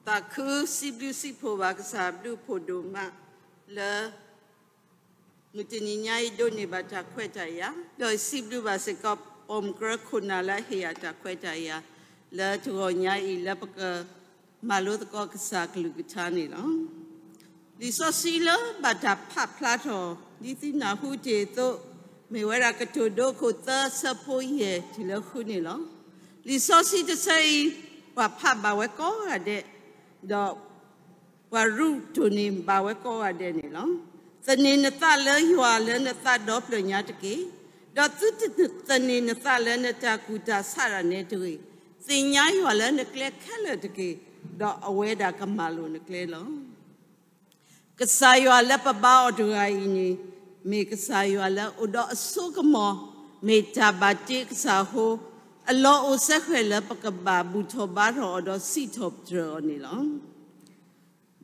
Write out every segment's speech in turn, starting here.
သးခုစံးဘျုးစံးဖှိၣ်ဘၣ်ကစၢ်အဘျုးအဖှိၣ်ဒိၣ်မးလၢ မုၢ်တနံၤညါအံၤဒိးန့ၢ်ဘၣ်တၢ်ခွဲးတၢ်ယာ်, ဒီးစံးဘျုးဘၣ်စ့ၢ်ကီး ပိာ်မုၣ်ကရၢခိၣ်နၢ်လၢအဟ့ၣ်ယၤတၢ်ခွဲးတၢ်ယာ် လၢတဂီၤညါအံၤလၢပကမၤလိသကိးကစၢ်အကလုၢ်ကထါန့ၣ်လီၤ. လံာ်စီဆှံလၢဘၣ်တၢ်ဖးဖျါထီၣ် ဒ်သုနၢ်ဟူတ့ၢ်အသိး, မ့ၢ်ဝဲဒၣ်ကတိၤဒိခိၣ်သၢဆၢဖိယဲၢ်တုၤလၢဃုန့ၣ်လီၤ. လံာ်စီဆှံတဆၢအံၤ ပှၤဖးဘၣ်ဝဲကိးဂၤဒဲး, ဒီးပှၤရူးတိၢ်န့ၢ်ဘၣ်ဝဲကိးဂၤဒဲးန့ၣ်လီၤ. သန့ၤနသးလၢယွၤလၢနသးဒီဖျၢၣ်ညါတက့ၢ်. ဒီးသုတသန့ၤနသးလၢနတၢ်ကူၣ်တၢ်ဆးဒၣ်နဲတဂ့ၤ. သ့ၣ်ညါယွၤလၢနကျဲခဲလၢာ်တက့ၢ်, ဒီးအဝဲဒၣ်ကမၤလိာ်နကျဲလီၤ. ကစၢ်ယွၤလၢပဘါအီၤတဂၤအံၤန့ၣ် မ့ၢ်ကစၢ်ယွၤလၢအိၣ်ဒီးအစိကမီၤ, မ့ၢ်တၢ်ဘၣ်တ့ကစၢ်အဃိ, အလီၢ်အိၣ်စဲဃဲၤလၢပကဘၣ်ဘူၣ်ထီၣ်ဘါထီၣ်အီၤဒီးစံးထီၣ်ပတြၢၤအီၤန့ၣ်လီၤ.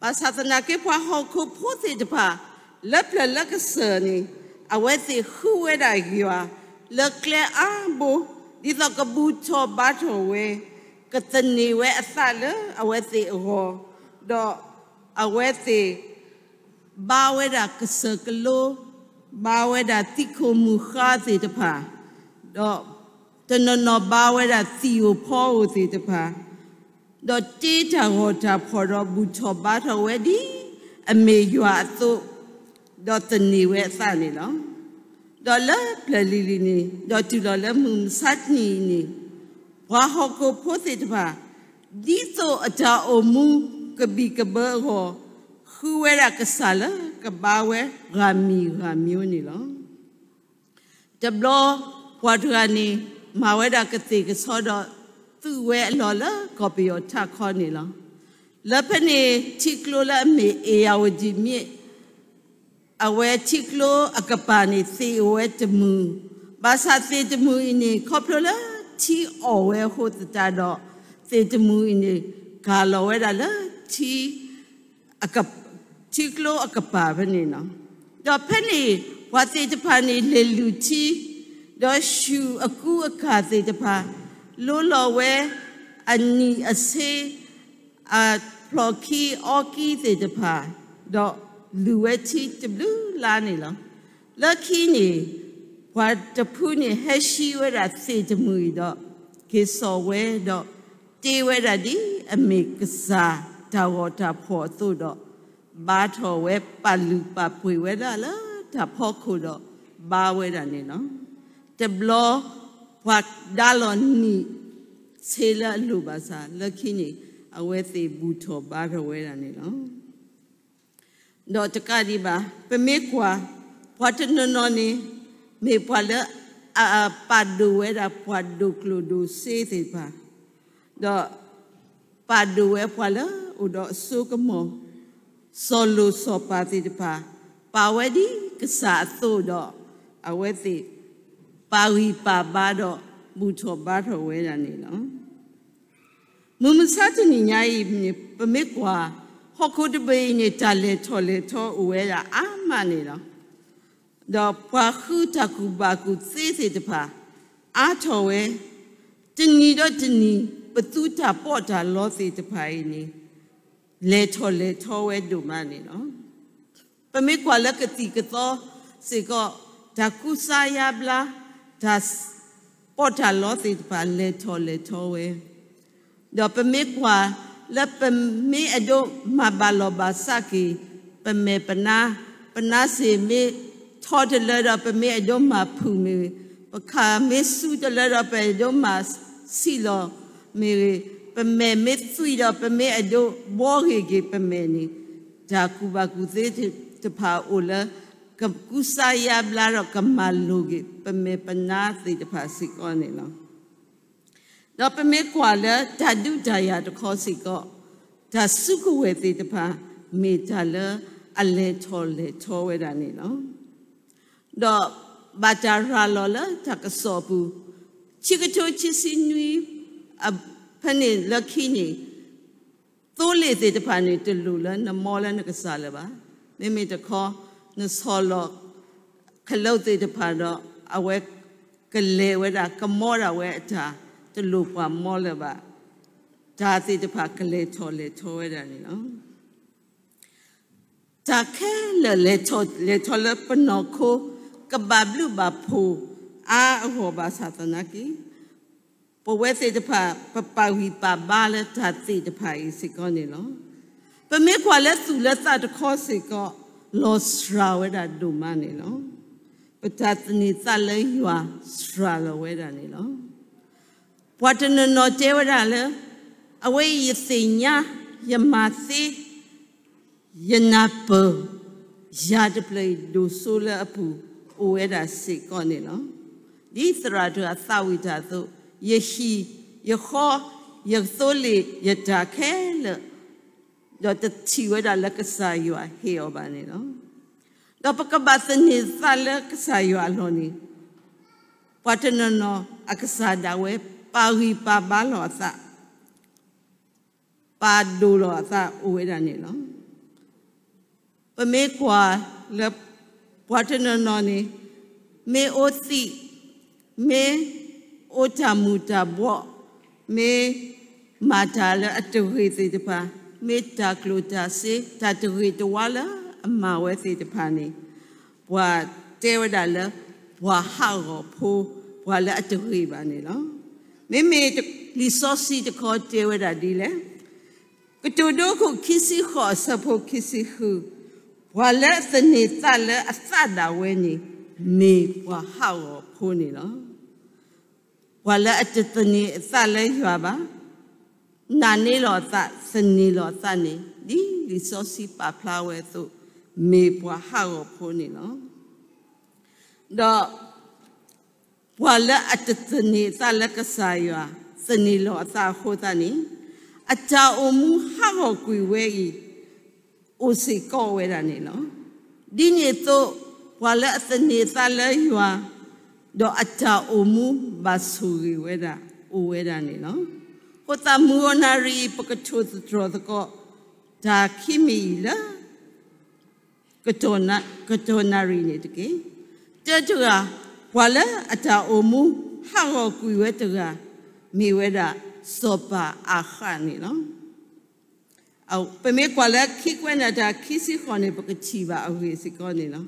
ဘၣ်ဆၣ်သနာ်က့ပှၤဟီၣ်ခိၣ်ဖိသ့ၣ်တဖၣ် လၢပျၢၤလၢကစၢၢ်န့ၣ် အဝဲသ့ၣ်ဃုဝဲဒၣ်ယွၤ လၢကျဲအါဘိ, ဒ်သိးကဘူၣ်ထီၣ်ဘါထီၣ်ဝဲ, ကသန့ၤဝဲအသးလၢအဝဲသ့ၣ်အဂီၢ်, ဒီးအဝဲသ့ၣ် ဘါဝဲဒၣ်ကစၢၢ်ကလိ, ဘါဝဲဒၣ်သံၣ်ခိၣ်မုၢ်ဃါသ့ၣ်တဖၣ်, ဒီးတနီၤနီၤဘါဝဲဒၣ်သံၣ်ဧိၤဖီဧိၤသ့ၣ်တဖၣ်, ဒီးတ့တၢ်ဂီၤတၢ်ဖီၣ်ဒီးဘူၣ်ထီၣ်ဘါထီၣ်ဝဲဒ်အမ့ၢ်ယွၤအသိး, ဒီးသန့ၤဝဲအသးန့ၣ်လီၤ. ဒီးလၢပျၢၤလံၤလံၤန့ၣ်, ဒီးတုၤလီၤလၢမုၢ်မဆါတနံၤအံၤန့ၣ်, ပှၤဟီၣ်ခိၣ်ဖိသ့ၣ်တဖၣ် ဒ်သိးအတၢ်အိၣ်မူကဘံၣ်ကဘၢအဂီၢ်, ဃုဝဲဒၣ်ကစၢ်လၢကဘါဝဲဂၤမံၤဂၤမံၤန့ၣ်လီၤ. တဘျီပှၤတဂၤန့ၣ် မၤဝဲဒၣ်ကသ့ၣ်ကဆီဒီး သူးဝဲအလီၢ်လၢကီၢ်ပယီၤထးခီန့ၣ်လီၤ. လၢဖဲန့ၣ်ထံကျိလၢအမ့ၢ်အ့ၣ်ယၣ်ဝတံၣ်မ့ၢ် အဝဲထံကျိအကပၤန့ၣ် သ့ၣ်အိၣ်ဝဲတမုာ်, ဘၣ်ဆၣ်သ့ၣ်တမုာ်အံၤန့ၣ် ခီဖျိလၢထံအီၣ်ဝဲအဃိသတးဒီး သ့ၣ်တမုာ်အံၤန့ၣ် ကၤလီၤဝဲဒၣ်လၢ ထံကျိအကပၤဖဲန့ၣ်လီၤ. ဒီးဖဲန့ၣ် ပှၤသ့ၣ်တဖၣ်န့ၣ်လဲၤလုၢ်ထံ, ဒီးဆူၣ်အကူအကၤသ့ၣ်တဖၣ်, လိလီၤဝဲအနံၣ်အဆ့ အဖျီၣ်ခံအီကံသ့ၣ်တဖၣ်, ဒီးလုၢ်ဝဲထံတဘျုးလါန့ၣ်လီၤ. လၢခံန့ၣ် ပှၤတဖုန့ၣ် ဟဲဆှံဝဲဒၣ်သ့ၣ်တမုာ်အံၤဒီး က့ၤစိာ်ဝဲဒီး တ့ဝဲဒၣ်ဒ်အမ့ၢ်ကစၢ်တၢ်ဂီၤတၢ်ဖီၣ်အသိးဒီး ဘါထီၣ်ဝဲပာ်လုၢ်ပာ်ပှ့ၤဝဲဒၣ်လၢတၢ်ဖီခိၣ်ဒီး ဘါဝဲဒၣ်န့ၣ်လီၤ. တဘျီ ပှၤဒါလီၤနံၣ်ဆ့လၢအလိၣ်ဘၣ်ဆၣ် လၢခံန့ၣ် အဝဲသ့ၣ်ဘူၣ်ထီၣ်ဘါထီၣ်ဝဲဒၣ်န့ၣ်လီၤ. ဒီးတကးဒံးဘၣ် ပမ့ၢ်ကွၢ် ပှၤတနီၤနီၤန့ၣ် မ့ၢ်ပှၤလၢ အပာ်ဒိၣ်ဝဲဒၣ်ပှၤဒိၣ်ကျိၣ်ဒိၣ်စ့သ့ၣ်တဖၣ်, ဒီးပာ်ဒိၣ်ဝဲပှၤလၢအိၣ်ဒီးအစိကမီၤ, စီၤလိၣ်စီၤပၤသ့ၣ်တဖၣ်, ပာ်ဝဲဒ်ကစၢ်အသိးဒီး အဝဲသ့ၣ် ပာ်ဂံၢ်ပာ်ဘါဒီး ဘူၣ်ထီၣ်ဘါထီၣ်ဝဲဒၣ်န့ၣ်လီၤ. မုၢ်မဆါတနံၤညါအံၤ ပမ့ၢ်ကွၢ် ဟီၣ်ခိၣ်တဘ့ၣ်အံၤန့ၣ် တၢ်လဲၤထီၣ်လဲၤထီအိၣ်ဝဲဒၣ်အါမးန့ၣ်လီၤ. ဒီးပှၤဃုတၢ်ကူၣ်ဘၣ်ကူၣ်သ့သ့ၣ်တဖၣ် အါထီၣ်ဝဲ, တနံၤဒီးတနံၤ ပသူတၢ်ပီးတၢ်လီသ့ၣ်တဖၣ်အံၤန့ၣ် လဲၤထီၣ်လဲၤထီဝဲဒိၣ်မးန့ၣ်လီၤ. ပမ့ၢ်ကွၢ်လၢကသံၣ်ကသီစ့ၢ်ကီး တၢ်ကူစါယါဘျါ တၢ်ပီးတၢ်လီသ့ၣ်တဖၣ် လဲၤထီၣ်လဲၤထီဝဲ, ဒီးပမ့ၢ်ကွၢ်လၢပမ့ၢ်အဲၣ်ဒိးမၤဘၣ်လီၢ်ဘၣ်စးက့ၤ ပမဲာ်ပနါ, ပနါစ့ၢ်မ့ၢ်ထီတလၢဒီး ပမ့ၢ်အဲၣ်ဒိးမၤဖုၣ်မ့ၢ်ဂ့ၤ, ပခါမ့ၢ်စူတလၢဒီး ပအဲၣ်ဒိးမၤဆံးလီၤမ့ၢ်ဂ့ၤ, ပမဲာ်မ့ၢ်သွံၣ်ဒီး ပမ့ၢ်အဲၣ်ဒိးဘှီဂ့ၤက့ၤပမဲာ်န့ၣ်, တၢ်ကူၣ်ဘၣ်ကူၣ်သ့သ့ၣ်တဖၣ်အိၣ်လၢ ကကူစါယါဘျါဒီးကမၤလိၤက့ၤ ပမဲာ်ပနါသ့ၣ်တဖၣ်စ့ၢ်ကီးန့ၣ်လီၤ. ဒီးပမ့ၢ်ကွၢ်လၢတၢ်ဒုးတၢ်ယၤတခီစ့ၢ်ကီး တၢ်စုကဝဲၤသ့ၣ်တဖၣ် မ့ၢ်တၢ်လၢအလဲၤထီၣ်လဲၤထီဝဲဒၣ်န့ၣ်လီၤ. ဒီးဘၣ်တၢ်ရၤလီၤလၢတၢ်ကစီၣ်အပူၤ ခံကထိခံဆံနွံ ဖဲန့ၣ်လၢခံန့ၣ် သိလ့ၣ်သ့ၣ်တဖၣ်န့ၣ် တလိၣ်လၢနမီလၢနကစၢ်လၢၤဘၣ်. မ့မ့ၢ်တခီ နဆီၣ်လီၤခလုးသ့ၣ်တဖၣ်ဒီး အဝဲကလဲၤဝဲဒၣ် ကမီဒၣ်ဝဲအတၢ် တလိၣ်ပှၤမီလၢၤဘၣ်. တၢ်သ့ၣ်တဖၣ်ကလဲၤထီၣ်လဲၤထီဝဲဒၣ်န့ၣ်လီၤ. တၢ်ခဲလၢာ်လဲၤထီၣ်လဲၤထီလၢပနီၢ်ခိ ကဘၣ်ဘျုးဘၣ်ဖှိၣ်အါအဂီၢ်ဘၣ်ဆၣ်သနာ်က့ ပဝဲသ့ၣ်တဖၣ် ပပာ်ဂံၢ်ပာ်ဘါလၢတၢ်သ့ၣ်တဖၣ်အံၤစ့ၢ်ကီးန့ၣ်လီၤ. ပမ့ၢ်ကွၢ်လၢသူၣ်လၢသးတခီစ့ၢ်ကီး လီၤစှၤဝဲဒၣ်ဒိၣ်မးန့ၣ်လီၤ. ပတၢ်သန့ၤသးလၢယွၤစှၤလီၤဝဲဒၣ်န့ၣ်လီၤ. ပှၤတနီၤနီၤတဲဝဲဒၣ်လၢ အဝဲအံၤယသ့ၣ်ညါ ယမၤသ့ ယနၢ်ပၢၢ် ယၤတဖျၢၣ်အံၤဒိၣ်စိလၢအပူၤအိၣ်ဝဲဒၣ်စ့ၢ်ကီးန့ၣ်လီၤ. ဒ်သရၣ်တဂၤသးဝံၣ်တၢ်အသိး, ယဟံၣ်, ယဃီ, ယသိလ့ၣ်, ယတၢ်ခဲလၢာ်, ဒီးတထံၣ်ဝဲဒၣ်လၢကစၢ်ယွၤဟ့ၣ်အီၤဘၣ်န့ၣ်လီၤ. ဒီးပကဘၣ်သန့ၤသးလၢကစၢ်ယွၤအလီၢ်န့ၣ်, ပှၤတနီၤနီၤအကစၢ်ဒၣ်ဝဲ ပာ်ဂံၢ်ပာ်ဘါလီၤအသး ပာ်ဒိၣ်လီၤအသးအိၣ်ဝဲဒၣ်န့ၣ်လီၤ. ပမ့ၢ်ကွၢ်လၢ ပှၤတနီၤနီၤန့ၣ် မ့ၢ်အိၣ်သံး, မ့ၢ်အိၣ်တၢ်မူၤတၢ်ဘှီး, မ့ၢ်မၤတၢ်လၢအတဂ့ၤသ့ၣ်တဖၣ်, မ့ၢ်တၢ်ကျိၣ်တၢ်စ့ တၢ်တဂ့ၤတဝါလၢအမၤဝဲသ့ၣ်တဖၣ်န့ၣ်, ပှၤတဲဝဲဒၣ်လၢ ပှၤဟးဂီၤဖိ, ပှၤလၢအတဂ့ၤဘၣ်န့ၣ်လီၤ. မ့မ့ၢ်လံာ်စီဆှံတခီတဲဝဲဒၣ်ဒ်လဲၣ်. ကတိၤဒိ အခိၣ်ခံဆံဃိး အဆၢဖိခံဆံဃု, ပှၤလၢအသန့ၤသးလၢအသးဒၣ်ဝဲန့ၣ် မ့ၢ်ပှၤဟးဂီၤဖိန့ၣ်လီၤ. ပှၤလၢအတသန့ၤအသးလၢယွၤဘၣ်, နာ်န့ၢ်လီၤအသး, သန့ၤလီၤအသးန့ၣ် ဒ်လံာ်စီဆှံပာ်ဖျါဝဲအသိး, မ့ၢ်ပှၤဟးဂီၤဖိန့ၣ်လီၤ. ဒီး ပှၤလၢအတသန့ၤအသးလၢကစၢ်ယွၤ, သန့ၤလီၤအသးအဃိသတးန့ၣ်, အတၢ်အိၣ်မူဟးဂီၤကွံာ်ဝဲအံၤ အိၣ်စ့ၢ်ကီးဝဲဒၣ်န့ၣ်လီၤ. ဒ်န့ၣ်အသိး, ပှၤလၢအသန့ၤအသးလၢယွၤ, ဒီးအတၢ်အိၣ်မူဘၣ်ဆိၣ်ဂ့ၤဝဲဒၣ် အိၣ်ဝဲဒၣ်န့ၣ်လီၤ. အဃိသတးမုၢ်ဂီၤနၣ်ရံၣ်အံၤ ပကထိၣ်သတြီၤသကိး တၢ်ခံမံၤအံၤလၢ ကတီၢ်နၣ်ရံၣ်န့ၣ်တက့ၢ်. တၢတဂၤ, ပှၤလၢအတၢ်အိၣ်မူဟးဂီၤကွံာ်ဝဲတဂၤ, မ့ၢ်ဝဲဒၣ် စီၤပၤအၤဃးန့ၣ်လီၤ. ပမ့ၢ်ကွၢ်လၢခံကွဲးနီၣ်တၢ်ခံဆံဃိးန့ၣ် ပကထံၣ်ဘၣ်အဂ့ၢ်စ့ၢ်ကီးန့ၣ်လီၤ.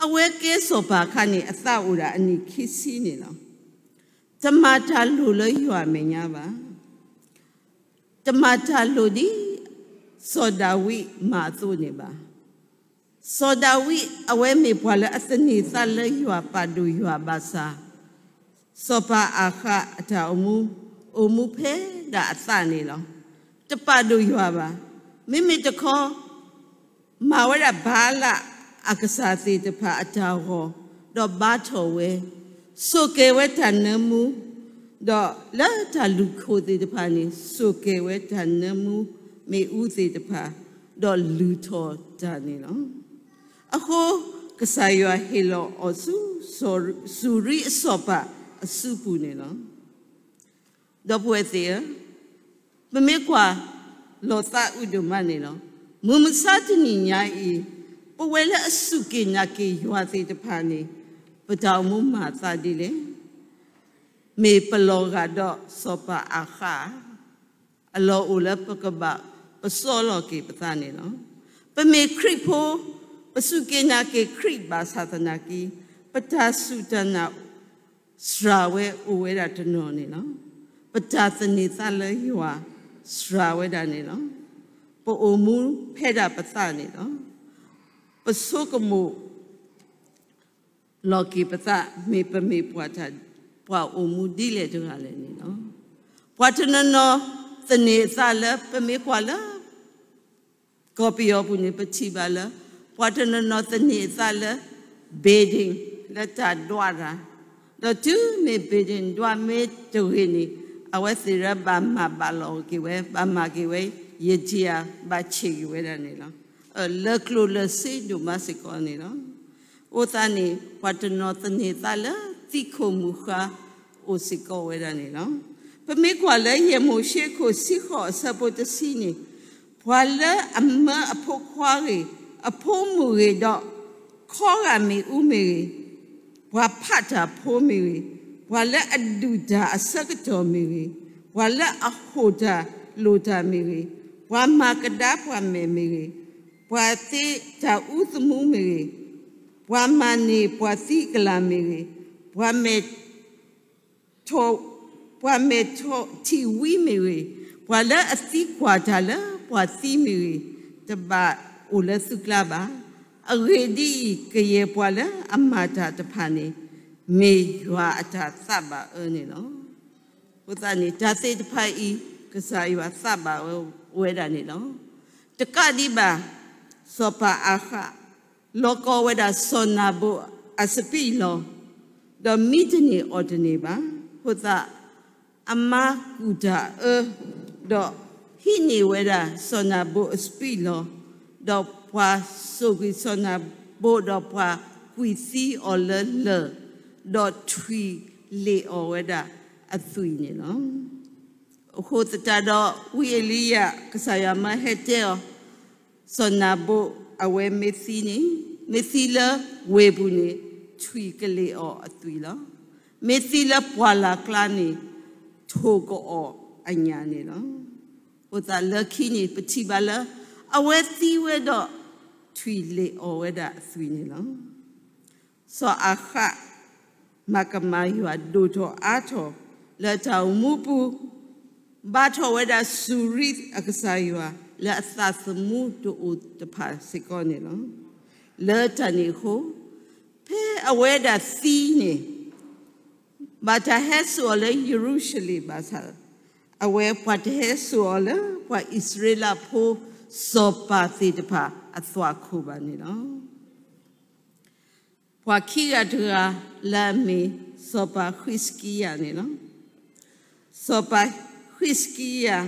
အဝဲကဲစီၤပၤအခါန့ၣ် အသးအိၣ်ဒၣ်အနံၣ်ခံဆံန့ၣ်လီၤ. တမၤတၢ်လိၣ်လၢယွၤအမဲာ်ညါဘၣ်. တမၤတၢ်လိၣ်ဒ်စီၤဒၤဝံးမၤအသိးန့ၣ်ဘၣ်. စီၤဒၤဝံးအဝဲမ့ၢ်ပှၤလၢအသန့ၤသးလၢယွၤ ပာ်ဒိၣ်ယွၤဘၣ်ဆၣ်, စီၤပၤအၤဃးအတၢ်အိၣ်မူ, အိၣ်မူဖဲဒၣ်အသးန့ၣ်လီၤ. တပာ်ဒိၣ်ယွၤဘၣ်. မ့မ့ၢ်တခီ မၤဝဲဒၣ်ဘၤလးအကစၢ်သ့ၣ်တဖၣ်အတၢ်ဂီၤ, ဒီးဘါထီၣ်ဝဲ, ဆိၣ်ကဲၤဝဲတၢ်နၢမူ, ဒီးလၢတၢ်လုၢ်ခိၣ်သ့ၣ်တဖၣ်န့ၣ် ဆိၣ်ကဲၤဝဲတၢ်နၢမူမ့ၣ်အူသ့ၣ်တဖၣ်, ဒီးလုၢ်ထီၣ်တၢ်န့ၣ်လီၤ. အဃိကစၢ်ယွၤဟ့ၣ်လီၤအီၤဆူ စူၤရံအစီၤပၤအစုပူၤန့ၣ်လီၤ. ဒီပုၢ်ဝဲၢ်သ့ၣ်ဧၢ, ပမ့ၢ်ကွၢ်လီၤသးအုးဒိၣ်မးန့ၣ်လီၤ. မုၢ်မဆါတနံၤညါအံၤ, ပဝဲလၢအစူၢ်က့ၤနာ်က့ၤယွၤသ့ၣ်တဖၣ်န့ၣ်, ပတၢ်အိၣ်မူမၤအသးဒ်လဲၣ်. မ့ၢ်ပလီၤဂာ်ဒီးစီၤပၤအၤဃးဧါ. အလီၢ်အိၣ်လၢပကဘၣ်ပစီလီၤက့ၤပသးန့ၣ်လီၤ. ပမ့ၢ်ခရံာ်ဖိ, ပစူၢ်က့ၤနာ်က့ၤခရံာ်ဘၣ်ဆၣ်သနာ်က့, ပတၢ်စူၢ်တၢ်နာ် စှၤဝဲအိၣ်ဝဲဒၣ်တနီၤန့ၣ်လီၤ. ပတၢ်သန့ၤသးလၢယွၤစှၤဝဲဒၣ်န့ၣ်လီၤ. ပအိၣ်မူဖဲဒၣ်ပသးန့ၣ်လီၤ. ပဆိကမိၣ်လီၤက့ၤပသး မ့ၢ်ပမ့ၢ်ပှၤတၢ်, ပှၤအိၣ်မူဒ်လဲၣ်တဂၤလဲၣ်န့ၣ်လီၤ. ပှၤတနီၤနီၤသန့ၤအသးလၢ ပမ့ၢ်ကွၢ်လၢ ကီၢ်ပယီၤပူၤန့ၣ် ပထံၣ်ဘၣ်လၢ ပှၤတနီၤနီၤသန့ၤအသးလၢ building လၢတၢ်ဒွးတၢ်, ဒီးတုၤမ့ၢ် building ဒွးမ့ၢ်တဂ့ၤန့ၣ် အဝဲသ့ၣ်ရၢဘၣ်မၤဘၣ်လီၤက့ၤဝဲ, ဘၣ်မၤက့ၤဝဲ, ယတံၤဧါ, ဘၣ်ဆံးက့ၤဝဲဒၣ်န့ၣ်လီၤ. လၢကျိၣ်လၢစ့ဒိၣ်မးစ့ၢ်ကီးန့ၣ်လီၤ. အဃိသတးန့ၣ် ပှၤတနီၤသန့ၤသးလၢသံခိၣ်မုၢ်ဃါအိၣ်စ့ၢ်ကီးဝဲဒၣ်န့ၣ်လီၤ. ပမ့ၢ်ကွၢ်လၢယဲၢ်မိၤၡ့ခိၣ်ဆံဃိးအဆၢဖိတဆံန့ၣ်, ပှၤလၢအမၢအဖိခွါဂ့ၤ, အဖိမုၣ်ဂ့ၤဒီး ခီဂာ်မ့ၣ်အူမ့ၢ်ဂ့ၤ, ပှၤဖးတၢ်ဖိမ့ၢ်ဂ့ၤ, ပှၤလၢအဒုၣ်တၢ်အဆၢကတီၢ်မ့ၢ်ဂ့ၤ, ပှၤလၢအဟိၣ်တၢ် ပှၤမၤလိာ်တၢ်မ့ၢ်ဂ့ၤ, ပှၤမၤကဒါပှၤမဲာ်မ့ၢ်ဂ့ၤ, ပှၤသ့တၢ်အူသမူမ့ၢ်ဂ့ၤ, ပှၤမၤန့ၢ်ပှၤသံကလၤမ့ၢ်ဂ့ၤ, ပှၤမဲာ် ပှၤမဲာ်ထံၣ်ဝံမ့ၢ်ဂ့ၤ, ပှၤလၢအသံကွၢ်တၢ်လၢပှၤသံမ့ၢ်ဂ့ၤ, တဘၣ်အိၣ်လၢသုကျါဘၣ်. အဂ့ၢ်ဒ်အံၤ, ကယဲၢ်ပှၤလၢအမၤတၢ်တဖၣ်န့ၣ်, မ့ၢ်ယွၤအတၢ်သးဘၣ်အၢန့ၣ်လီၤ. အဃိသတးန့ၣ် တၢ်သ့ၣ်တဖၣ်အံၤ ကစၢ်ယွၤသးဘၣ်အၢဝဲဒၣ်န့ၣ်လီၤ. တကးဒံးဘၣ် စီၤပၤအၤဃး လီၤကီဝဲဒၣ်စီၤနၤဘိအစပံးလီၤ, ဒီးမံတန့ၢ်အီၣ်တန့ၢ်ဘၣ်. အဃိသတး အမါကူၣ်တၢ်အၢ, ဒီးဟံးန့ၢ်ဝဲဒၣ်စီၤနၤဘိအစပံးလီၤ, ဒီးပှၤစိာ်ကွံာ်စီၤနၤဘိ, ဒီးပှၤကွံာ်သံအီၤလၢလၢၢ်, ဒီးထွံၣ်လ့ၣ်အီၣ်ဝဲဒၣ်အသွံၣ်န့ၣ်လီၤ. အဃိသတးဒီး ဝံအ့လံယၤ ကစၢ်ယွၤမၢဟဲတဲအီၤ, စီၤနၤဘိအဝဲမ့ၢ်သံန့ၣ်, မ့ၢ်သံလၢဝ့ၢ်ပူၤန့ၣ်, ထွံၣ်ကလ့ၣ်အီၣ်အသွံၣ်လီၤ. မ့ၢ်သံလၢပှၢ်လၢ်ကျါန့ၣ်, ထိၣ်ကအီၣ်အညၣ်န့ၣ်လီၤ. အဃိသတးလၢခံန့ၣ် ပထံၣ်ဘၣ်လၢ အဝဲသံဝဲဒီး ထွံၣ်လ့ၣ်အီၣ်ဝဲဒၣ်အသွံၣ်န့ၣ်လီၤ. စီၤအၤဃး မၤကမၣ်ယွၤဒိၣ်ထီၣ်အါထီၣ်လၢတၢ်အိၣ်မူပူၤ, ဘါထီၣ်ဝဲဒၣ်စူၤရံအကစၢ်ယွၤလၢအသးသမူတအိၣ်တဖၣ်စ့ၢ်ကီးန့ၣ်လီၤ. လၢတၢ်န့ၣ်အဃိ, ဖဲအဝဲဒၣ်သံန့ၣ် ဘၣ်တၢ်ဟဲစိာ်အီၤလၢယရူၤၡလ့ၣ်ဘၣ်ဆၣ်, အဝဲပှၤတဟဲစိာ်အီၤလၢပှၤအံၣ်စရ့လးဖိစီၤပၤသ့ၣ်တဖၣ်အသွၣ်ခိၣ်ဘၣ်န့ၣ်လီၤ. ပှၤခံဂၤတဂၤလၢအမ့ၢ်စီၤပၤဃံးစကံယၤန့ၣ်လီၤ. စီၤပၤဃံးစကံယၤ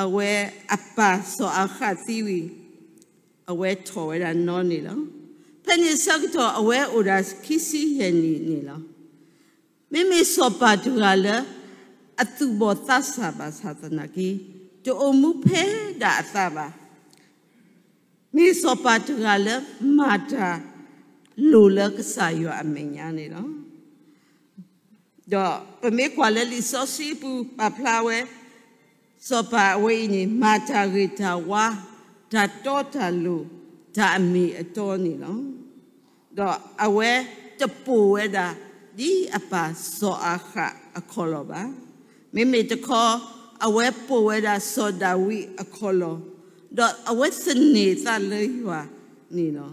အဝဲအပၢ်စီၤအၤဃးသံဝံၤ အဝဲထီၣ်ဝဲဒၣ်နီၢ်န့ၣ်လီၤ. ဖဲန့ၣ်ဆၢကတီၢ်အဝဲအိၣ်ဒၣ်ခံဆံယဲၢ်နံၣ်န့ၣ်လီၤ. မ့မ့ၢ်စီၤပၤတဂၤလၢ အသူၣ်ဘီၣ်သးစၢ်ဘၣ်ဆၣ်သနာ်က့, တအိၣ်မူဖဲဒၣ်အသးဘၣ်. မ့ၢ်စီၤပၤတဂၤလၢမၤတၢ်လိၣ်လၢကစၢ်ယွၤအမဲာ်ညါန့ၣ်လီၤ. ဒီးပမ့ၢ်ကွၢ်လၢလံာ်စီဆှံပူၤ ပာ်ဖျါဝဲ စီၤပၤအဝဲအံၤန့ၣ် မၤတၢ်ဂ့ၤတၢ်ဝါ, တၢ်တီတၢ်လိၤ, တၢ်အမ့ၢ်အတီန့ၣ်လီၤ. ဒီးအဝဲတပိာ်ဝဲဒၣ် ဒ်အပၢ်စီၤအၤဃးအခီၣ်လီၢ်ဘၣ်. မ့မ့ၢ်တခီ အဝဲပိာ်ဝဲဒၣ်စီၤဒၤဝံးအခီၣ်လီၢ်, ဒီးအဝဲသန့ၤသးလၢယွၤန့ၣ်လီၤ.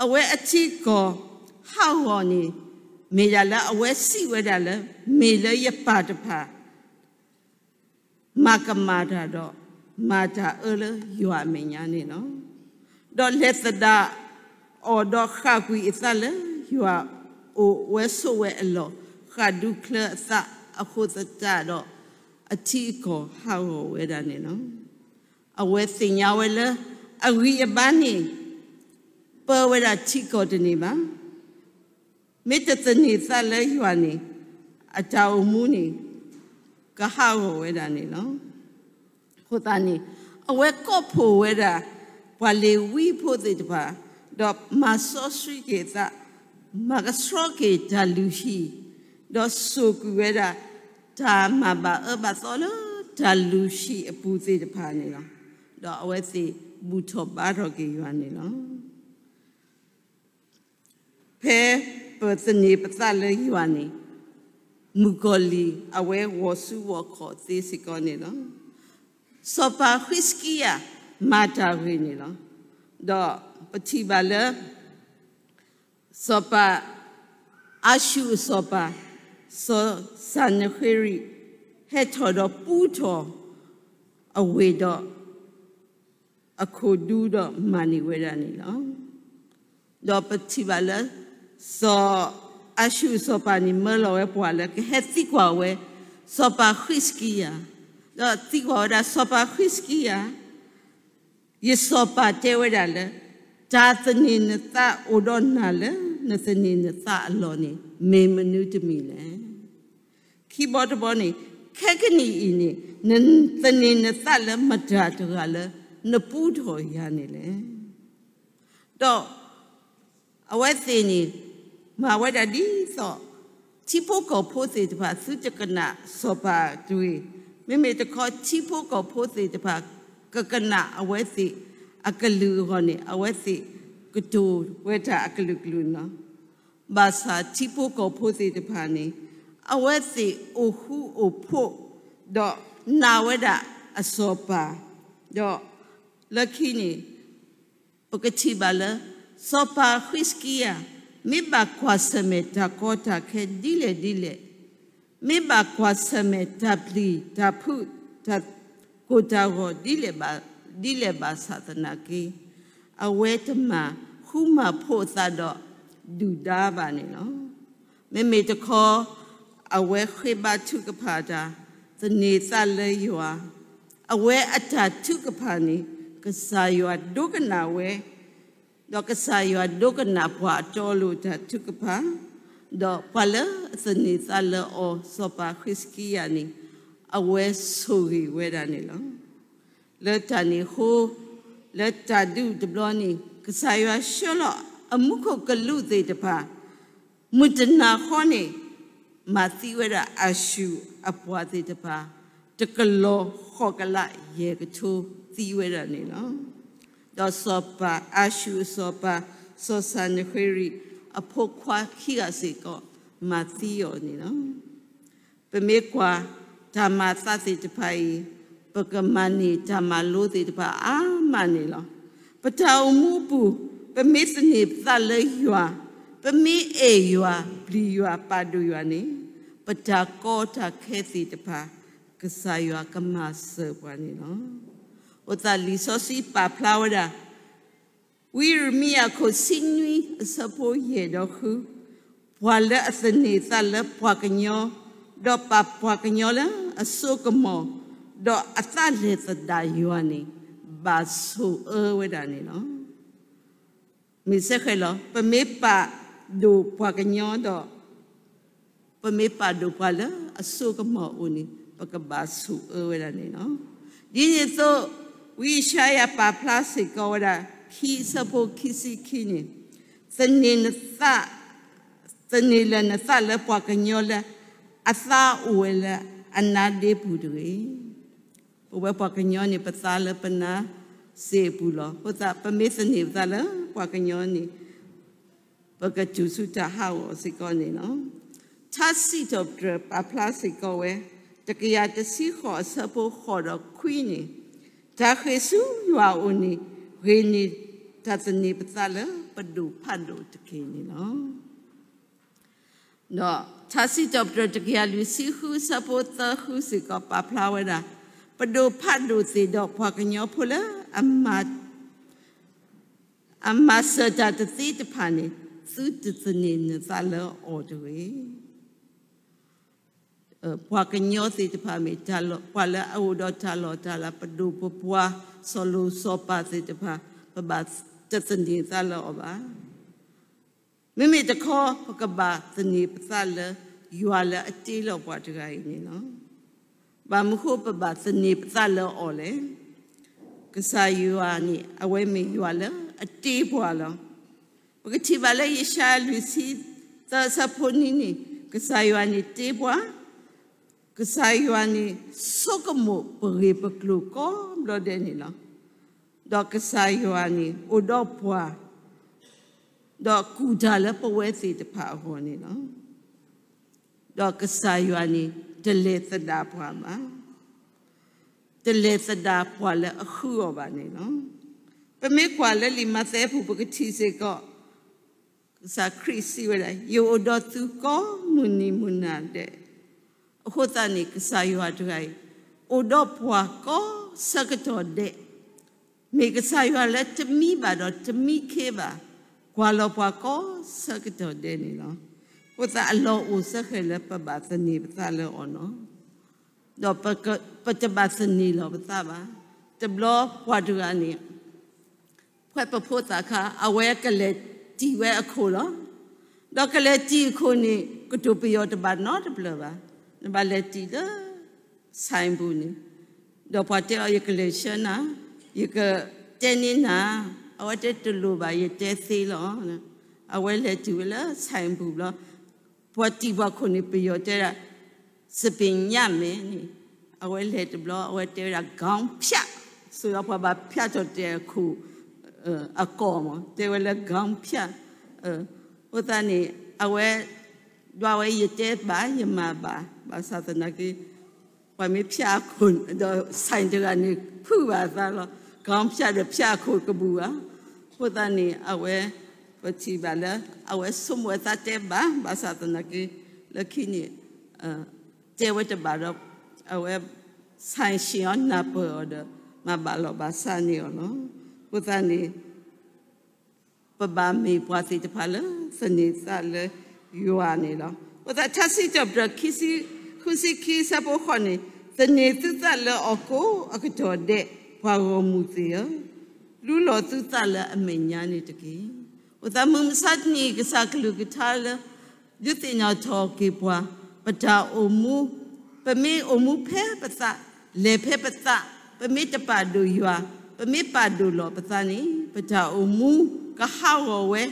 အဝဲအထံအကီၢ်ဟးဂီၤန့ၣ် မ့ၢ်ဒၣ်လၢအဝဲစံးဝဲဒၣ်လၢ မ့ၢ်လၢယပၢ်တဖၣ် မၤကမၣ်တၢ်ဒီး မၤတၢ်အၢလၢယွၤအမဲာ်ညါန့ၣ်လီၤ. ဒီးလဲၤသဒၣ်အီၤဒီးဃၣ်ကွံာ်အသးလၢ ယွၤအိၣ်ဝဲဆိးဝဲအလီၢ်, ဃၣ်ဒူချၢအသးအဃိသတးဒီး အထံအကီၢ်ဟးဂီၤဝဲဒၣ်န့ၣ်လီၤ. အဝဲသ့ၣ်ညါဝဲလၢ အဂံၢ်အဘါန့ၣ် ပၢဝဲဒၣ်ထံကီၢ်တန့ၢ်ဘၣ်. မ့ၢ်တသန့ၤသးလၢယွၤန့ၣ် အတၢ်အိၣ်မူန့ၣ် ကဟးဂီၤဝဲဒၣ်န့ၣ်လီၤ. အဃိသတးန့ၣ် အဝဲကိးဖှိၣ်ဝဲဒၣ် ပှၤလ့ၤဝံဖိသ့ၣ်တဖၣ်, ဒီးမၤစီဆှံက့ၤအသး, မၤကဆှီက့ၤတၢ်လုၢ်ဟံၣ်, ဒီးစိာ်ကွံာ်ဝဲဒၣ် တၢ်မၤဘၣ်အၢဘၣ်သီလၢတၢ်လုၢ်ဟံၣ်အပူၤသ့ၣ်တဖၣ်န့ၣ်လီၤ. ဒီးအဝဲသ့ၣ်ဘူၣ်ထီၣ်ဘါထီၣ်က့ၤယွၤန့ၣ်လီၤ. ဖဲပသန့ၤပသးလၢယွၤန့ၣ် မုၣ်ကီၤလံၢ်အဝဲဂီၤဆူဂီၤခီၣ်သ့စ့ၢ်ကီးန့ၣ်လီၤ. စီၤပၤဃံးစကံယၤ မၤတၢ်ဂ့ၤန့ၣ်လီၤ. ဒီးပထံၣ်ဘၣ်လၢ စီၤပၤ အၤၡူၣ်အစီၤပၤ စီၤစၤနဃ့ရံး ဟဲထီၣ်ဒီးပူထီၣ်အဝ့ၢ်ဒီး အခိၣ်ဒူဒီးမၤန့ၢ်ဝဲဒၣ်န့ၣ်လီၤ. ဒီးပထံၣ်ဘၣ်လၢ စီၤအၤၡူၣ်အစီၤပၤန့ၣ် မၢလီၤဝဲပှၤလၢကဟဲသံကွၢ်ဝဲ စီၤပၤဃံးစကံယၤ, ဒီးသံကွၢ်ဝဲဒၣ် စီၤပၤဃံးစကံယၤ ယစီၤပၤတဲဝဲဒၣ်လၢ တၢ်သန့ၤနသးအိၣ်ဒီးနၤလၢနသန့ၤနသးအလီၢ်န့ၣ် မ့ၢ်မနုၤတမံၤလဲၣ်. ခံဘီတဘီန့ၣ် ခဲကနံၣ်အံၤန့ၣ် နသန့ၤနသးလၢမတၤတဂၤလၢနပူထီၣ်ယၤန့ၣ်လဲၣ်. ဒီးအဝဲသ့ၣ်န့ၣ် မၤဝဲဒၣ်ဒ်သိး ထံဖိကီၢ်ဖိသ့ၣ်တဖၣ် သုတကနၣ်စီၤပၤတဂ့ၤ မ့မ့ၢ်တခီ ထံဖိကီၢ်ဖိသ့ၣ်တဖၣ် ကကနၣ်အဝဲသ့ၣ်အကလုၢ်အဂီၢ်န့ၣ် အဝဲသ့ၣ်ကတိၤဝဲတၢ်အကလုာ်ကလုာ်န့ၣ်လီၤ. ဘၣ်ဆၣ်ထံဖိကီၢ်ဖိသ့ၣ်တဖၣ်န့ၣ် အဝဲသ့ၣ်အိၣ်ဃူအိၣ်ဖိး ဒီးနာ်ဝဲဒၣ်အစီၤပၤ, ဒီးလၢခံန့ၣ် ပကထံၣ်ဘၣ်လၢ စီၤပၤဃံးစကံယၤ မ့ၢ်ဘၣ်ကွၢ်ဆၢၣ်မဲာ်တၢ်ကီတၢ်ခဲဒ်လဲၣ်ဒ်လဲၣ်, မ့ၢ်ဘၣ်ကွၢ်ဆၢၣ်မဲာ်တၢ်ပျံၤတၢ်ဖုး တၢ်ကိၢ်တၢ်ဂီၤဒ်လဲၣ်ဘၣ်, ဒ်လဲၣ်ဘၣ်ဆၣ်သနာ်က့ အဝဲတမၤဃူမၤဖိးအသးဒီးဒုၣ်ဒါဘၣ်န့ၣ်လီၤ. မ့မ့ၢ်တခီ အဝဲဃ့ဘါထုကဖၣ်တၢ် သန့ၤသးလၢယွၤ, အဝဲအတၢ်ထုကဖၣ်န့ၣ် ကစၢ်ယွၤဒိကနၣ်ဝဲ, ဒီးကစၢ်ယွၤဒိကနၣ်ပှၤအတီအလိၤအတၢ်ထုကဖၣ်, ဒီးပှၤလၢအသန့ၤသးလၢအီၤ စီၤပၤဃံးစကံယၤန့ၣ် အဝဲဆိၣ်ဂ့ၤဝဲဒၣ်န့ၣ်လီၤ. လၢတၢ်န့ၣ်အဃိ လၢတၢ်ဒုးတဘျီန့ၣ် ကစၢ်ယွၤဆှၢလီၤအမူခိၣ်ကလူးသ့ၣ်တဖၣ် မုၢ်တနၤဃီန့ၣ် မၤသံဝဲဒၣ်အၤၡူၢ်အပှၤသ့ၣ်တဖၣ် တကလီၤဃိးကလးယဲၢ်ကထိသံဝဲဒၣ်န့ၣ်လီၤ. ဒီးစီၤပၤအၤၡူၢ်အစီၤပၤ စီၤစၤနဃ့ရံာ်အဖိခွါခံဂၤစ့ၢ်ကီး မၤသံအီၤန့ၣ်လီၤ. ပမ့ၢ်ကွၢ်တၢ်မၤအသးသ့ၣ်တဖၣ်အံၤ ပကမၤန့ၢ်တၢ်မၤလိသ့ၣ်တဖၣ်အါမးန့ၣ်လီၤ. ပတၢ်အိၣ်မူအပူၤ ပမ့ၢ်သန့ၤပသးလၢယွၤ, ပမ့ၢ်အဲၣ်ယွၤ, ပျံၤယွၤ, ပာ်ဒိၣ်ယွၤန့ၣ် ပတၢ်ကီတၢ်ခဲသ့ၣ်တဖၣ် ကစၢ်ယွၤကမၤစၢၤပှၤန့ၣ်လီၤ. အဃိသတးလံာ်စီဆှံပာ်ဖျါဝဲဒၣ် ဝံယံးရမံယၤအခိၣ်ဆံနွံအဆၢဖိယဲၢ်ဒီးဃု, ပှၤလၢအသန့ၤသးလၢပှၤကညီ, ဒီးပာ်ပှၤကညီလၢအစိကမီၤ, ဒီးအသးလဲၤသဒၣ်ယွၤန့ၣ် ဘၣ်ဆိၣ်အၢဝဲဒၣ်န့ၣ်လီၤ. မ့ၢ်စ့ၢ်ကီးလီၤ, ပမ့ၢ်ပာ်ဒိၣ်ပှၤကညီဒီး ပမ့ၢ်ပာ်ဒိၣ်ပှၤလၢအစိကမီၤအအိၣ်န့ၣ် ပကဘၣ်ဆိၣ်အၢဝဲဒၣ်န့ၣ်လီၤ. ဒ်န့ၣ်အသိး ဝံယၡါယၤပာ်ဖျါစ့ၢ်ကီးဝဲဒၣ် ခံအဆၢဖိခံဆံခံန့ၣ်, သန့ၤနသး, သန့ၤလၢနသးလၢပှၤကညီလၢအသးအိၣ်ဝဲလၢအနါဒ့ပူၤတဂ့ၤ. ပဝဲပှၤကညီန့ၣ် ပသးလၢပနါစ့အပူၤလီၤ. အဃိသတး ပမ့ၢ်သန့ၤပသးလၢပှၤကညီန့ၣ် ပကတုၤဆူတၢ်ဟးဂီၤစ့ၢ်ကီးန့ၣ်လီၤ. ထါစံးထီၣ်ပတြၢၤပာ်ဖျါစ့ၢ်ကီးဝဲ တကယၤတဆံဃိးအဆၢဖိဃိးဒီးခွံန့ၣ်, တၢ်ဃ့ၢ်ဆူယွၤအအိၣ်န့ၣ် ဂ့ၤန့ၢ်တၢ်သန့ၤပသးလၢပဒိၣ်ဖးဒိၣ်တက့ၢ်န့ၣ်လီၤ. ဒီးထါစံးထီၣ်ပတြၢၤတကယၤလွံၢ်ဆံဃုအဆၢဖိသၢဃုစ့ၢ်ကီး ပာ်ဖျါဝဲဒၣ်, ပဒိၣ်ဖးဒိၣ်သ့ၣ်ဒီးပှၤကညီဖိလၢ အမၤစၢၤတၢ်တသ့တဖၣ်န့ၣ် သုတသန့ၤနသးလၢအီၤတဂ့ၤ. ပှၤကညီသ့ၣ်တဖၣ်မ့ၢ်ပှၤလၢအအိၣ်ဒီးတၢ်လီၢ်တၢ်လၤ, ပဒိၣ်ပပှၢ် စီၤလိၤစီၤပၤသ့ၣ်တဖၣ် ပဘၣ်တသန့ၤသးလၢအီၤဘၣ်. မ့မ့ၢ်တခီ ပကဘၣ်သန့ၤပသးလၢ ယွၤလၢအတ့လီၤပှၤတဂၤအံၤန့ၣ်လီၤ. ဘၣ်မနုၤဃိပဘၣ်သန့ၤပသးလၢအီၤလဲၣ်. ကစၢ်ယွၤန့ၣ် အဝဲမ့ၢ်ယွၤလၢအတ့ပှၤလီၤ. ပကထံၣ်ဘၣ်လၢယၡါယၤလွံၢ်ဆံသၢအဆၢဖိနွံန့ၣ် ကစၢ်ယွၤန့ၣ်တ့ပှၤ, ကစၢ်ယွၤန့ၣ် ဆိကမိၣ်ပဂ့ၢ်ပကျိၤကိးဘျီဒဲးန့ၣ်လီၤ. ဒီးကစၢ်ယွၤန့ၣ် အိၣ်ဒီးပှၤ, ဒီးကူၣ်တၢ်လၢပဝဲသ့ၣ်တဖၣ်အဂီၢ်န့ၣ်လီၤ. ဒီးကစၢ်ယွၤန့ၣ် တလဲၤသဒၣ်ပှၤဘၣ်, တလဲၤသဒၣ်ပှၤလၢအဃုအီၤဘၣ်န့ၣ်လီၤ. ပမ့ၢ်ကွၢ်လၢလံာ်မးသဲအပူၤ ပကထံၣ်စ့ၢ်ကီး ကစၢ်ခရံာ်စံးဝဲဒၣ်, ယအိၣ်ဒီးသုကိးမုၢ်နံၤမုၢ်နၤဒဲး. အဃိသတးန့ၣ် ကစၢ်ယွၤတဂၤအံၤ အိၣ်ဒီးပှၤကိးဆၢကတီၢ်ဒဲး, မ့ၢ်ကစၢ်ယွၤလၢတမံဘၣ်ဒီးတမံခ့ဘၣ်, ကွၢ်လီၤပှၤကိးဆၢကတီၢ်ဒဲးန့ၣ်လီၤ. အဃိသတးအလီၢ်အိၣ်စ့ၢ်ကီးလၢပဘၣ်သန့ၤပသးလၢအီၤန့ၣ်လီၤ. ဒီးပတဘၣ်သန့ၤလီၤပသးဘၣ်. တဘျီပှၤတဂၤန့ၣ် ဖဲပဖိသၣ်ခါ အဝဲကလဲၤတံၢ်ဝဲအခိၣ်လီၤ. ဒီးကလဲၤတံၢ်အခိၣ်န့ၣ် ကတိၤပယီၤတဘၣ်နီတဖျၢၣ်ဘၣ်. နဘၣ်လဲၤတံၢ်လၢ ဆိုင်ပူၤန့ၣ်, ဒီးပှၤတဲအီၤ ယကလဲၤဆှၢနၤ, ယကတဲန့ၢ်နၤ, အဝဲတဲတလိၣ်ဘၣ် ယတဲသ့လီၤ. အဝဲလဲၤတံၢ်ဝဲလၢ ဆိုင်ပူၤဘျီ, ပှၤတံၢ်ပှၤခိၣ်န့ၣ် ပယီၤတဲဒၣ် စပ့ၤညၣ်မဲန့ၣ်, အဝဲလဲၤတဘျီ အဝဲတဲဝဲဒၣ် ခေါင်းဖြတ်, စိၤဒီးပှၤဘၣ်ဖၠးထီၣ်တဲာ်အခိၣ် အကီၢ်မး တဲဝဲလၢ ခေါင်းဖြတ်, အဃိသတးန့ၣ် အဝဲ ဒွးဝဲ ယတဲဘၣ် ယမၤဘၣ်, ဘၣ်ဆၣ်သနာ်က့ ပှၤမ့ၢ်ဖၠးအခိၣ်ဒီး ဆိုင်တဂၤန့ၣ် ဖုးဘၣ်အသးလီၤ. ခေါင်းဖြတ်ဒီး ဖၠးအခိၣ်ကဘူၣ်ဧါ. အဃိသတးန့ၣ် အဝဲ ပထံၣ်ဘၣ်လၢ အဝဲဆိကမိၣ်အသးတဲဘၣ်, ဘၣ်ဆၣ်သနာ်က့ လၢခံန့ၣ် တဲဝဲတဘၣ်ဒီး အဝဲ ဆိုင်ရှင်အီၤ နၢ်ပၢၢ်အီၤဒီး မၤဘၣ်လီၤဘၣ်စးန့ၢ်အီၤလီၤ. အဃိသတးန့ၣ် ပဘၣ်မ့ၢ်ပှၤသ့ၣ်တဖၣ်လၢသန့ၤသးလၢယွၤန့ၣ်လီၤ. အဃိသတး ထါစံးထီၣ်ပတြၢၤ ခံဆံခံ ဆၢဖိဃိးန့ၣ်, သန့ၤသုသးလၢအီၤကိးအကတီၢ်ဒဲး, ပှၤဂီၢ်မုၢ်သ့ၣ်ဧၢ, လူလီၤသုသးလၢအမဲာ်ညါန့ၣ်တက့ၢ်. အဃိသတး မုၢ်မဆါတနံၤ ကစၢ်ကလုၢ်ကထါလၢ ဒုးသ့ၣ်နီၣ်ထီၣ်က့ၤပှၤ ပတၢ်အိၣ်မူ, ပမ့ၢ်အိၣ်မူဖဲပသး, လဲၤဖဲပသး, ပမ့ၢ်တပာ်ဒိၣ်ယွၤ, ပမ့ၢ်ပာ်ဒိၣ်လီၤပသးန့ၣ် ပတၢ်အိၣ်မူကဟးဂီၤဝဲ ဒ်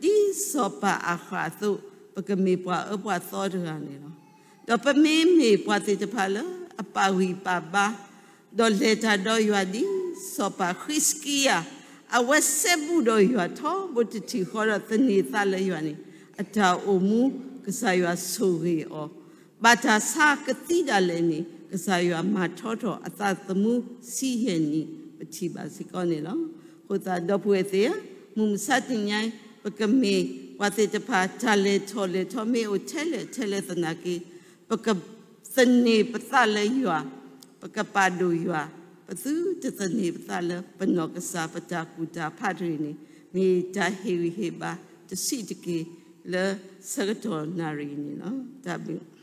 စီၤပၤအၤဃးအသိး, ပကမ့ၢ်ပှၤအၢပှၤသီတဂၤန့ၣ်လီၤ. ဒီးပမ့မ့ၢ်ပှၤသ့ၣ်တဖၣ်လၢအပာ်ဂံၢ်ပာ်ဘါ ဒီးလဲၤတၢ်ဒီးယွၤဒ်စီၤပၤဃံးစကံယၤ, အဝဲစဲဘူးဒီးယွၤထီဘိတထံၣ်ဃီဒီးသန့ၤသးလၢယွၤန့ၣ်, အတၢ်အိၣ်မူကစၢ်ယွၤဆိၣ်ဂ့ၤအီၤ, ဘၣ်တၢ်ဆါကသံဒၣ်လဲာ်န့ၣ် ကစၢ်ယွၤမၤထီထီၣ်အသးသမူဆံးယဲၢ်နံၣ် ပထံၣ်ဘၣ်စ့ၢ်ကီးန့ၣ်လီၤ. အဃိသတး ဒီပုၢ်ဝဲၢ်သ့ၣ်ဧၢ, မုၢ်မဆါတနံၤညါအံၤ ပကမ့ၢ်ပှၤသ့ၣ်တဖၣ် တၢ်လဲၤထီၣ်လဲၤထီမ့ၢ်အိၣ်ထဲလဲၣ်ထဲလဲၣ်သနာ်က့ ပကသန့ၤပသးလၢယွၤ, ပကပာ်ဒိၣ်ယွၤ, ပသုတသန့ၤပသးလၢပနီၢ်ကစၢ် ပတၢ်ကူၣ်တၢ်ဖးတဂ့ၤန့ၣ် မ့ၢ်တၢ်ဟ့ၣ်ဂံၢ်ဟ့ၣ်ဘါတဆံးတက့ၢ်လၢဆၢကတီၢ်နၣ်ရံၣ်အံၤန့ၣ်လီၤ. တၢ်ဘျုး